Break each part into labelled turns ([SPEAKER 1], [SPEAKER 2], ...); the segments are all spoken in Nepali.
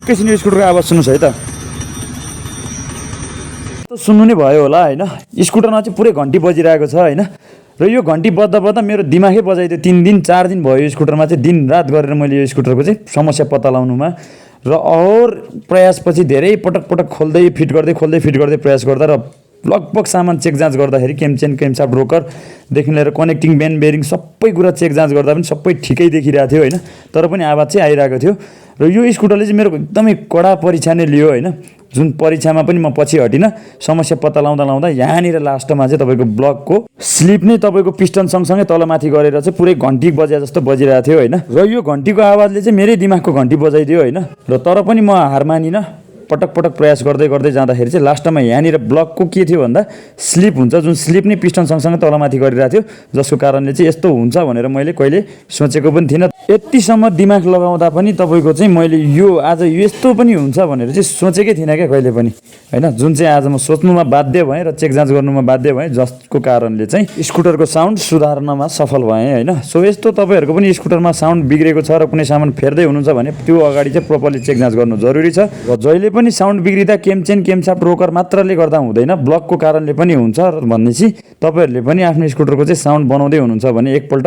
[SPEAKER 1] एकैछिन यो स्कुटरको आवाज सुन्नुहोस् है त सुन्नु नै भयो होला होइन स्कुटरमा चाहिँ पुरै घन्टी बजिरहेको छ होइन र यो घन्टी बज्दा बज्दा मेरो दिमागै बजाइदियो 3 दिन 4 दिन भयो यो स्कुटरमा चाहिँ दिन रात गरेर मैले यो स्कुटरको चाहिँ समस्या पत्ता लगाउनुमा र और प्रयासपछि धेरै पटक खोल्दै फिट गर्दै प्रयास गर्दा र लगभग सामान चेक जाँच गर्दाखेरि केमचेन केमसाप ब्रोकरदेखि लिएर कनेक्टिङ बेन बेरिङ सबै कुरा चेक जाँच गर्दा पनि सबै ठिकै देखिरहेको थियो होइन तर पनि आवाज चाहिँ आइरहेको थियो र यो स्कुटरले चाहिँ मेरो एकदमै कडा परीक्षा नै लियो होइन जुन परीक्षामा पनि म पछि हटिनँ समस्या पत्ता लाउँदा यहाँनिर लास्टमा चाहिँ तपाईँको ब्लकको स्लिप नै तपाईँको पिस्टन सँगसँगै तलमाथि गरेर चाहिँ पुरै घन्टी बजे जस्तो बजिरहेको थियो होइन र यो घन्टीको आवाजले चाहिँ मेरै दिमागको घन्टी बजाइदियो होइन र तर पनि म हार मानिनँ पटक प्रयास गर्दै जाँदाखेरि चाहिँ लास्टमा यहाँनिर ब्लकको के थियो भन्दा स्लिप हुन्छ जुन स्लिप नै पिस्टन सँगसँगै तलमाथि गरिरहेको थियो जसको कारणले चाहिँ यस्तो हुन्छ भनेर मैले कहिले सोचेको पनि थिइनँ यतिसम्म दिमाग लगाउँदा पनि तपाईँको चाहिँ मैले यो आज यस्तो पनि हुन्छ भनेर चाहिँ सोचेकै थिइनँ क्या कहिले पनि होइन जुन चाहिँ आज म सोच्नुमा बाध्य भएँ र चेक जाँच गर्नुमा बाध्य भएँ जसको कारणले चाहिँ स्कुटरको साउन्ड सुधार्नमा सफल भएँ होइन सो यस्तो तपाईँहरूको पनि स्कुटरमा साउन्ड बिग्रेको छ र कुनै सामान फेर्दै हुनुहुन्छ भने त्यो अगाडि चाहिँ प्रोपरली चेक जाँच गर्नु जरुरी छ र जहिले पनि साउन्ड बिग्रिँदा केमचेन केमसाप ब्रोकर मात्रले गर्दा हुँदैन ब्लकको कारणले पनि हुन्छ भनेपछि तपाईँहरूले पनि आफ्नो स्कुटरको चाहिँ साउन्ड बनाउँदै हुनुहुन्छ भने एकपल्ट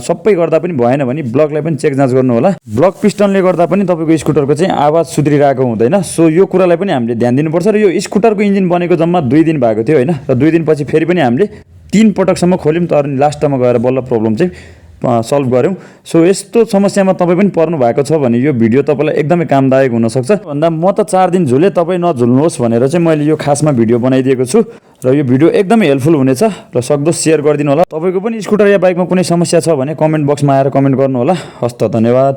[SPEAKER 1] सबै गर्दा पनि भएन भने ब्लकलाई पनि चेक जाँच गर्नु होला ब्लक पिस्टनले गर्दा पनि तपाईँको स्कुटरको चाहिँ आवाज सुध्रिरहेको हुँदैन सो यो कुरालाई पनि हामीले ध्यान दिनुपर्छ र यो स्कुटरको इन्जिन बनेको जम्मा 2 दिन भएको थियो होइन र 2 दिनपछि फेरि पनि हामीले 3 पटकसम्म खोल्यौँ तर लास्टमा गएर बल्ल प्रब्लम चाहिँ सल्भ गऱ्यौँ सो यस्तो समस्यामा तपाईँ पनि पर्नु भएको छ भने यो भिडियो तपाईँलाई एकदमै कामदायक हुनसक्छ भन्दा म त 4 दिन झुले तपाईँ नझुल्नुहोस् भनेर चाहिँ मैले यो खासमा भिडियो बनाइदिएको छु र यो भिडियो एकदमै हेल्पफुल हुनेछ र सक्दो सेयर गरिदिनु होला तपाईँको पनि स्कुटर या बाइकमा कुनै समस्या छ भने कमेन्ट बक्समा आएर कमेन्ट गर्नु होला हस्त धन्यवाद।